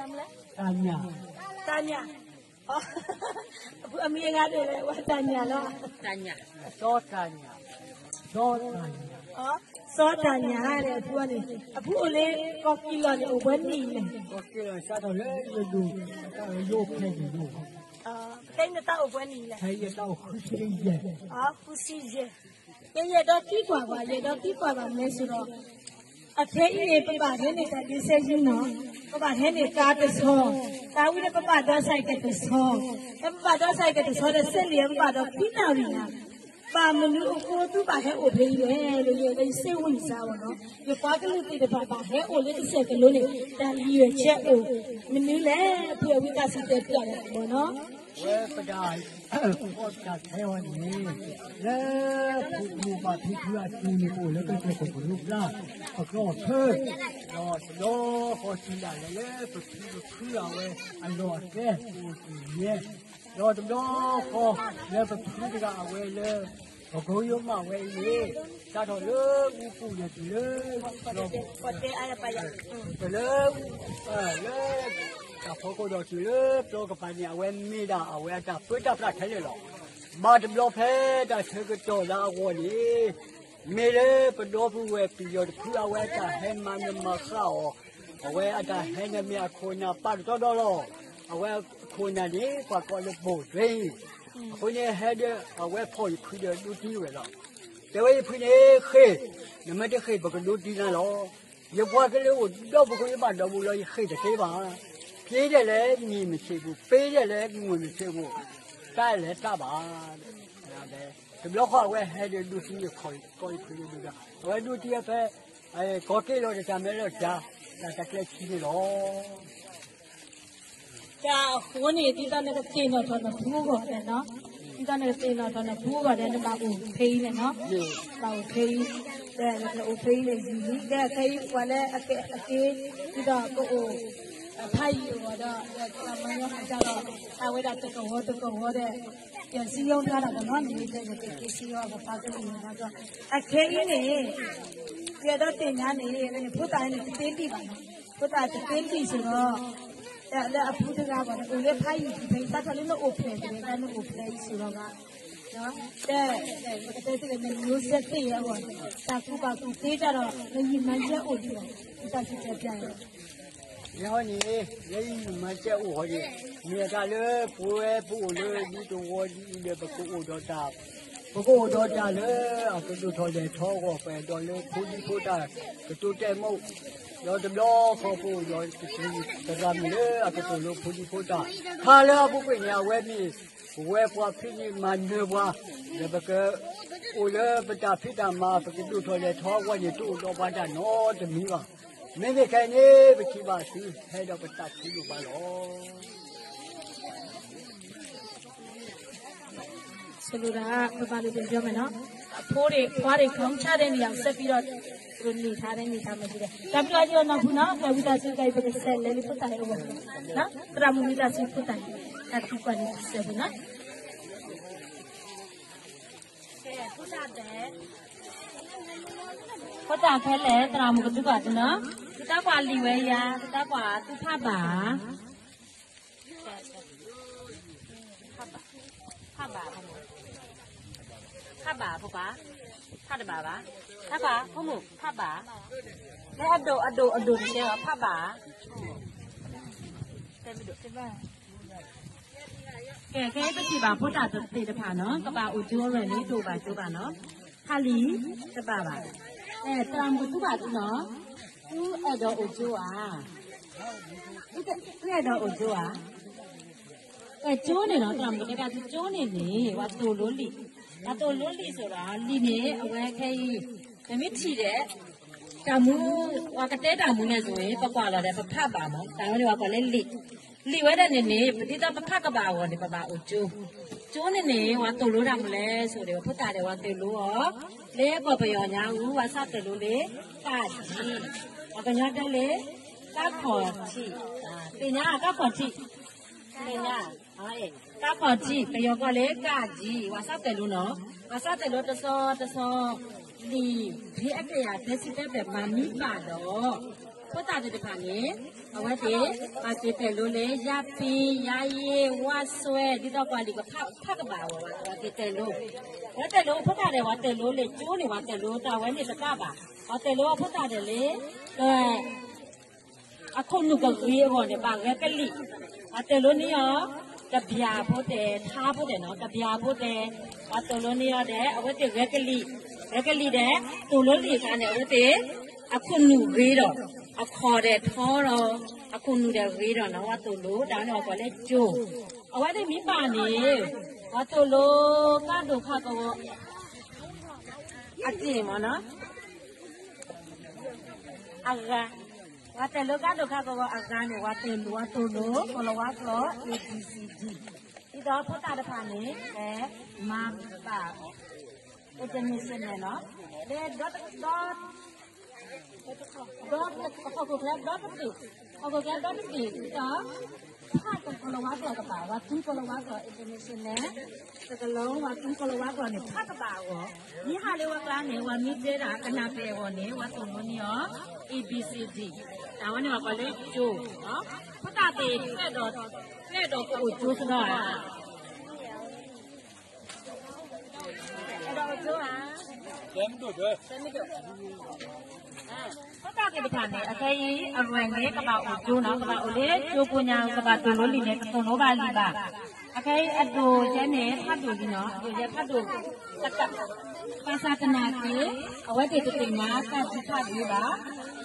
တၢ်ညၣ်, တၢ်ညၣ်, အမံၤအဂၤဒ်လဲၣ်, ဝဲတၢ်ညၣ်လီၤ, စီၤတၢ်ညၣ်, စီၤတၢ်ညၣ်, စီၤတၢ်ညၣ်န့ၣ် အဖုန့ၣ် အဖုအိၣ်လၢကီၢ်က့ၤလီၤန့ၣ် အိၣ်ပှဲၤနံၣ်လဲၣ်, ကီၢ်က့ၤလီၤစးထီၣ်လၢယဒိၣ်, ယအိၣ်ဖဲန့ၣ်ယိၣ်, ဖဲယတၢ်အိၣ်ဃုဆံယဲၢ်, ဃုဆံယဲၢ်, ကဲယဲၢ်ဒီးသံကွၢ်ဘၣ်, ယဲၢ်ဒီးသံကွၢ်ဘၣ်မ့ၢ်စ့ၢ်ဒီး အခဲအံၤန့ၣ် ပဘၣ်ဟဲန့ၢ်တၢ်ဒ့စဲယုနီၤ, ပဘၣ်ဟဲန့ၢ်ကါတဆီ, ကါဝံၤန့ၣ် ပဘၣ်ဒီး ဆိုင်ကယ် တဆီ, လၢပဘၣ်ဒီး ဆိုင်ကယ် တဆီဒီး စ့လံ ပဘၣ်ဒီးခွံနၣ်ရံၣ်ညါ, ဘၣ်မနုၤအဃိသုဘၣ်ဟဲအိၣ်ဖဲအံၤလဲၣ်, လၢယဲၢ်လၢယစ့ဝံစးအီၤနီၤ, ယပှၤကလုာ်သ့ၣ်တဖၣ်ဘၣ်ဟဲအိၣ်လၢကစၢၢ်ကလိန့ၣ် တၢ်လံာ်ဆဲးအိၣ်မနုၤလဲၣ်, ဖုအဝံသးစူၤတဲပျးလီၤနီၤ. ဝဲပတၢ် ဖီတၢ်ခဲအံၤန့ၣ်, လၢပမိၢ်ပၢ်ဖံဖုအစိၤန့ၣ် ပအိၣ်လၢကစၢၢ်ခိၣ်ကလိကျါ, ပကျီၢ်ဖၢ, ဒီးတဘျီဃီစံးဒၣ်လဲာ်လၢ ပဖံပဖုအဝဲအလီၢ်အကျဲ ပအိၣ်တ့ၢ်ညါ, ဒီးတဘျီဃီ လၢပဖုတဂၤအဝဲလၢ ပကိယိမးဝဲအံၤန့ၣ်, စးထီၣ်လၢအူပူၤန့ၣ်တုၤလၢ တုၤလၢ လၢ တၢ်ဖီခိၣ်ဒီးတုၤလၢပျီကပၤန့ၣ် အဝဲမ့ၢ်ဒၣ်အဝဲအတၢ်ပၢတၢ်ပြးထဲလဲၣ်လီၤ. ဘၣ်တဘျီဖဲတၢ်ဆၢကတီၢ်လၢအဂီၢ်န့ၣ်, မ့ၢ်လၢပဒီပုၢ်ဝဲၢ်ပယီၤတဖုအဝဲအတၢ်ဟဲမၤနၢၤမၤဃၣ်အီၤ, အဝဲအတၢ်ဟဲနၢၤမ့ၢ်အခိၣ်နၢ်ပာ်ကတီၢ်ဒီးလီၤ. အဝဲအခိၣ်နၢ်န့ၣ် ပှၤကိးလၢဘိၣ်တွ့, အဃိန့ၣ်ဟဲဒီးအဝဲဖီၣ်ယဖုဒီးဒိတံၢ်ဝဲလီၤ. တဲဝဲယဖုန့ၣ်ဃ့ၢ်, နမ့ၢ်တဃ့ၢ်ပကဒိတံၢ်နၤလီၤ. ယပှၤကလုာ်အိၣ်ဒီးပကိယိမးဒီးဘူးလီၤ ယဃ့ၢ်တသ့ဘၣ်. ပ့ၤဒဲးလၢနံၣ်မုၢ်ဆ့ၣ်ပူၤ, ပ့ၤဒဲးလၢမုၢ်မုၢ်ဆ့ၣ်ပူၤ, တၢ်လဲၤတၢ်ဘၣ်. တဘျီဃီအဝဲဟဲဒီးဒိတံၢ်ယခီၣ်ကိးယဖုန့ၣ်ဒိၣ်ဒီး အဝဲဒိတံၢ်ဖဲ ကီၢ်က့ၤလီၤတၢ်မ့ၢ်လီၤတၢ် တၢ်တၢ်ကျဲခံန့ၣ်လီၤ. တၢ်အဃိန့ၣ် ဒ်သိးနကသ့ၣ်နီၣ်ထီၣ်နဖုအဂီၢ်ဒဲးနီၤ, ဒ်သိးနကသ့ၣ်နီၣ်ထီၣ်နဖုအဂီၢ်ဒဲး နဘၣ်အိၣ်ဖဲအံၤန့ၣ်နီၤ, ဘၣ်အိၣ်ဖဲအံၤ, ဒီးနကအိၣ်ဖဲအံၤန့ၣ် ယံာ်လံ, ဒီးခဲအံၤပှၤလၢအကဲအက့ၤ, ဒ်သိးကအိၣ် ဖးယံာ်အဂီၢ်ဒီး ဒီးတၢ်မၤညီဃာ်တၢ်ဒီး အဝဲဒၣ်တကဝီၤတကဝီၤဒီး ယစံယီဖျါတၢ်ကနီၤန့ၣ် ဒီးယကက့ၤစံယီအကပၤကလံၤန့ၣ်ဒီး အခဲအံၤန့ၣ် ယအဲၣ်ဒိးသ့ၣ်ညါန့ၣ် ဝဲန့ၣ်ဖိသၣ်န့ၣ်တသ့လံဘၣ်နီၤ, ဖိသၣ်တသ့လံစ့ၢ်ဒီး လၢအဖုတဂၤဘၣ်န့ၣ် အိၣ်လၢဖးယံာ်ဖဲအံၤ စးထီၣ်လၢနအိၣ်ဖျဲၣ်တဂ့ၤ တၢ်နအိၣ်ဖျဲၣ်အံၤစ့ၢ်ဒီးဘၣ် တဲ ပကတဲသ့ၣ်န့ၣ် နမျိုးဆက်သ့ၣ်အဂီၢ် တၢ်ကူၣ်ဘၣ်ကူၣ်သ့တၢ်ဒီး နယံာ်မၤစၢၤအိၣ်ဒံးဘၣ် ယတၢ်စံးတဲပျးအံၤ ယဟီန့ၣ် လၢယံာ်မၤစၢၤအိၣ်ဟီန့ၣ် မ့ၢ်အတၢ်လၢပဝဲပအိၣ်လၢဒ်တဝီဒ်အံၤဒီး ပကအိၣ်ဒီးတၢ် ပကအိၣ်ဒီးတၢ်လၢအကဒိၣ်ထီၣ်လဲၢ်ထီအဂီၢ် ပအဲၣ်ဒိးလၢဖိဒံဖိသၣ်ကတိၤတဲမုာ် ဒီးတဘျီဃီပအိၣ်ဒီးတၢ် သရၣ်မုၣ်လၢအကတိၤလၢဖိဒံဖိသၣ် ခါလၢအပူၤကွံာ်န့ၣ် အဝဲမ့ၢ် ပဝဲပှၤဖံးန့ၢ်မၤနၢၤပှၤ ဒီးပက အိၣ်လၢပတၢ်ဖံးတၢ်မၤ ပကဒိၣ်ထီၣ်လဲၢ်ထီအဂီၢ်န့ၣ် တအိၣ်ဒီးပှၤတၢ်နီတမံၤဘၣ်. မ့မ့ၢ်ခဲအံၤန့ၣ် ပထံၣ်ဘၣ်သု ဟဲဒီးပသးခုဒိၣ်မးလီၤ. ဆိုလိုတာက ပဘၣ်လိၣ်သ့ၣ်ညါမယ်နော်. အဖိတွေ အဖွားတွေ ခေါင်းချတဲ့နေရာကို ဆက်ပြီးတော့ သူတို့ နေထားတယ် နေထားမယ်ဆိုတဲ့ ဒါပြီးတော့ ကျွန်တော်ခုနက ဝိသသူက ပကဆက်လဲ လေး ဖုသၣ်ဟဲဝဲနော်. သရၣ်မုၣ်ဝိသသူဖုသၣ် တၢ်ထူးကွၢ်န့ၣ် ဆက်ပြီးနော်. ကဲ ဖုသၣ်တဲ ဖိသၣ်ခဲလၢာ် သရၣ်မုၣ်ကဒုဘၣ်တနီၤ ပတၢ်ကွၢ်လံာ်ဝဲယါ ပတၢ်ကွၢ်သူဖးဘၣ် ဖးဘၣ် ဖးဘၣ် ဖးဘၣ် ဖးဘၣ် ဖးတဘၣ်ဘၣ် ဖးဘၣ် ဖိမုၣ် ဖးဘၣ် လၢအဒိၣ် အဒိၣ် အဒိၣ်တတဲဘၣ် ဖးဘၣ် တဲမ့ၢ်ဒိၣ် ကဲ ခဲအံၤပထံၣ်ဘၣ်ဖိသၣ်သ့ၣ်တဖၣ်နီၤ ကဘၣ်အိၣ်ကၠိအရၢၢ်န့ၣ် တအိၣ်ဘၣ်ကၠိဘၣ်နီၤ ဖးလံာ်တဘၣ်ဘၣ်. အဲ သရၣ်မုၣ်ကသူဘၣ်သုနီၤ သုအဲၣ်ဒိးအိၣ်ကၠိဧါ သုအဲၣ်ဒိးအိၣ်ကၠိဧါ. အဲ ကၠိန့ၣ်နီၤ သရၣ်မုၣ်ကတဲဘၣ်သု ကၠိန့ၣ်န့ၣ် ပှၤသိၣ်လိလံာ် ပှၤသိၣ်လိလံာ်ဆိုတော့ လံာ်န့ၣ် အဝဲခဲအံၤ ပမ့ၢ်ထံၣ်ဒီး တၢ်မူ ပှၤကတဲတၢ်မူန့ၣ်ဆိုရင် ပကွၢ်လီၤဒီး ပဖးဘၣ်မး တၢ်ဝဲန့ၣ်ပှၤကိးလၢလံာ် လံာ်ဝဲဒၣ်န့ၣ်န့ၣ် ဒ်သိးပဖးကဘၣ်အဂီၢ်န့ၣ် ပဘၣ်အိၣ်ကၠိ ကၠိန့ၣ်န့ၣ် ပှၤသိၣ်လိတၢ်မူလဲၣ် ဆိဒီး ဖိသၣ်ဒီးပှၤသိၣ်လိအီၤ လၢကီၢ်ပယီၤညါအူ ပှၤစးသိၣ်လိလၢ ကၣ်ကၠံ ပှၤကညီတဲလၢ ကၣ်ခီၣ်ထံး သ့ၣ်ညါ ကၣ်ခီၣ်ထံး သ့ၣ်ညါ ကၣ်ခီၣ်ထံး ပယီၤကိးလၢ ကၣ်ကၠံ ပှၤစးသိၣ်လိနီၤ ပှၤစးသိၣ်လိတဆီတဆီ လံာ် ဖဲအကယၤသၢဆံသၢဖျၢၣ်မၤမံဘၣ်ဒီး ဖိသၣ်သ့ၣ်တဖၣ်န့ၣ် အဝဲသ့ၣ် ပှၤက့ၤတဲာ်လိလၢ ယါပံ, ယါယ့ၢ်, ဝါစွဲ, ဒ်သိးကွၢ်လံာ်ကဖး ဖးကဘၣ်အဂီၢ်ဘၣ် ပှၤက့ၤတဲာ်လိ, ပှၤတဲာ်လိဖိသၣ်ဒီး ပှၤတဲာ်လိလံာ်ကၠိန့ၣ် ပှၤတဲာ်လိတၢ်ဝဲန့ၣ်တကးဘၣ်, ပှၤတဲာ်လိအဖိသၣ်ဒီးလံာ် အခိၣ်နူာ်ကဂ့ၤအဂီၢ်န့ၣ် ဘၣ်ဂဲၤကလံာ်, ပှၤတဲာ်လိန့ၢ်အီၤ တဘျၢဖိတဲာ် ထါဖိတဲာ်နီၤ, တဘျၢဖိတဲာ်, ပှၤတဲာ်လိန့ၢ်အီၤဒီး အဝဲသ့ၣ်ဂဲၤကလံာ်, ဂဲၤကလံာ်ဒီး တဲာ်လိလံာ်အခါန့ၣ် အဝဲသ့ၣ် အခိၣ်နူာ်ဂ့ၤဒီး အခီၣ်ဒီးထီဒီး အခိၣ်နူာ်ဒီးဂ့ၤဒီးနီၤ ပှၤတဲာ်လိ တၢ်န့ၣ်ပှၤကိးလၢကၠိ, အဝဲသ့ၣ်မ့ၢ်ဘၣ်န့ၣ် ပှၤတဲာ်လိကါဒိၣ်ခါကဝီၤ အက့ၢ်မ့ၢ်နီၤ အဂၤ, ပှၤတဲာ်လိကါဒိၣ်ခါကဝီၤအဂၤန့ၣ် ပှၤတဲာ်လိ ပှၤတဲာ်လိ ကိၤလၤဝါကျိာ် A B C D, ဒ်သိးဖိသၣ်တဖၣ်န့ၣ် ကမၤဘၣ် international နီၤ, လၢဒီ ဒီ ဟီၣ်ခိၣ်ချၢဒီတဘ့ၣ်, ဟီၣ်ခိၣ်ချၢဒီတဘ့ၣ် ဒ်သိး ဖးကိၤလၤဝါကျိာ်ကဘၣ်, ပှၤသူကိၤလၤဝါကျိာ် international စကလုံး ပှၤသူကိၤလၤဝါကျိာ်န့ၣ် ဖးကဘၣ်အဂီၢ်, မ့ၢ်ဟးလၢပှၤကျါန့ၣ် ပှၤမ့ၢ်တဲတၢ်ကနၢ်ပၢၢ်အဂီၢ်န့ၣ် ပှၤတဲာ်လိန့ၢ်အီၤ A B C D, တၢ်ဝဲန့ၣ်ပှၤကိးလၢကၠိ, ဖိသၣ်သ့ၣ် ကျဲဒီး ကျဲဒီးကအိၣ်ကၠိစ့ၢ်ကီးဧါ ဖိသၣ်သ့ၣ်တဖၣ်န့ၣ် အခဲအံၤ အရဲၣ်န့ၣ် ကဘၣ်အိၣ်ကၠိနီၤ, ကဘၣ်အိၣ်လၢကၠိပူၤညါ ကဘၣ်တဲာ်လိလံာ်န့ၣ် ကတဲာ်လိဘၣ်လံာ်ဘၣ်. အခဲအံၤ အဒိၣ်ယဲန့ၣ် ဖးဒိၣ်လံနီၤ, အဒိၣ်ယဲဖးဒိၣ် ဘၣ်ဆၣ်သနာ်က့ အဝဲသ့ၣ်တသ့ၣ်ညါတၢ်စံးထီၣ်ပတြၢၤဘၣ်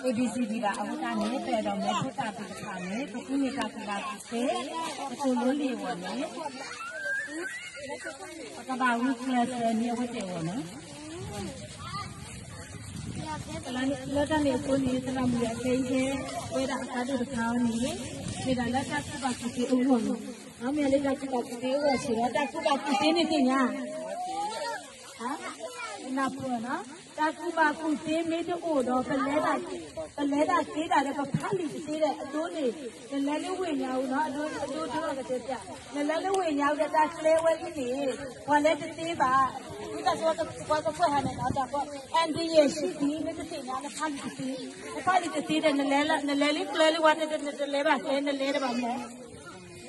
A B C D ဘၣ်. အဃိသတးန့ၣ် ပအဲၣ်ဒိးမၢဖိသၣ်သ့ၣ်တဖၣ်န့ၣ် ပဃုန့ၢ်တၢ်ကူၣ်ဘၣ်ကူၣ်သ့ ကတဲာ်လိလံာ်အဂီၢ်န့ၣ် ပကဘၣ်ဂုာ်ကျဲးစၢးန့ၢ်အဝဲသ့ၣ်အဂီၢ်န့ၣ် လၢတၢ်န့ၣ်အဃိန့ၣ် သရၣ်မုၣ်အခဲအံၤဟဲ ဝဲဒၣ်အကါဒိၣ်တခါအံၤန့ၣ် မ့ၢ်ဒၣ်လၢတၢ်ကူၣ်ဘၣ်ကူၣ်သ့အဂီၢ်န့ၣ်, မ့ၢ်လၢတၢ်ကူၣ်ဘၣ်ကူၣ်သ့အဂီၢ်စ့ၢ်ကီး တၢ်ကူၣ်ဘၣ်ကူၣ်သ့န့ၣ်သ့ၣ်ညါ နၢ်ပၢၢ်နီၤ, တၢ်ကူၣ်ဘၣ်ကူၣ်သ့မ့ၢ်တအိၣ်ဒီး ပလဲၤတၢ်သ့တၢ်ဒီး ပဖးလံာ်တသ့ဒီး အဒိန့ၣ် နလဲၤလၢဝ့ၢ်ညါအူနီၤ, အဒိ အဒိ ဒိကတဲပျး, နလဲၤလၢဝ့ၢ်ညါအူဒီး တၢ်ကျဲဝဲလံန့ၣ် ပှၤလဲၤတသ့ဘၣ်. ဝံသးစူၤ ပှၤကကွဲးဟးန့ၣ်နီၤ, တၢ်ကီ အန်တီ ယဲၢ်ဆံသံ မ့ၢ်တသ့ၣ်ညါ နဖးလံာ်တသ့, နဖးလံာ်တသ့ဒီး နလဲၤလၢကျဲလၢဝဲ နတလဲၤဘၣ်ကျဲ နလဲၤတဘၣ်မၢ်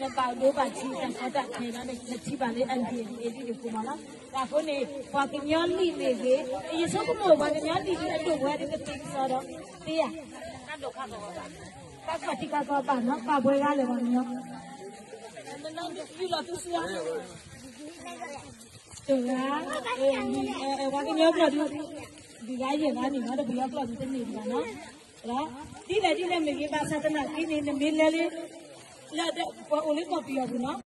နဘၣ်ဒိဘၣ်ထံးတၢ်ကီတၢ်ခဲလီၤ, နထံၣ်ဘၣ်လၢ အန်တီ အံၤဒ်န့ၣ်အဃိမးလီၤ. တၢ်အဃိန့ၣ် ပှၤကညီလံာ်မ့ၢ်ဂ့ၤ, ယဆိကမိၣ် ပှၤကညီလံာ်ဒ်အဒိၣ်ဝဲဒ်ကသ့ကစီဒီး သ့ဧါ, တၢ်ကီတံၢ်ကီကီဘၣ်နီၤ, ပာ်ဘှဲဂၤလၢပှၤကညီ, တဂၤ, ပှၤကညီကျိာ်ဒ် ဒ်ဂၤယဲၢ်ဂၤန့ၣ်နီၤ, တပှၤကညီကျိာ်ဒ်တန့ၢ်ဒံးဘၣ်နီၤ, ဒ်လဲၣ်ဒ်လဲၣ်မ့ၢ်ဂ့ၤ ဘၣ်ဆၣ်သနာ်က့န့ၣ် နမ့ၢ်လဲၤလၢ လၢပှၤအိၣ်လၢကီၢ်ပယီၤပူၤနီၤ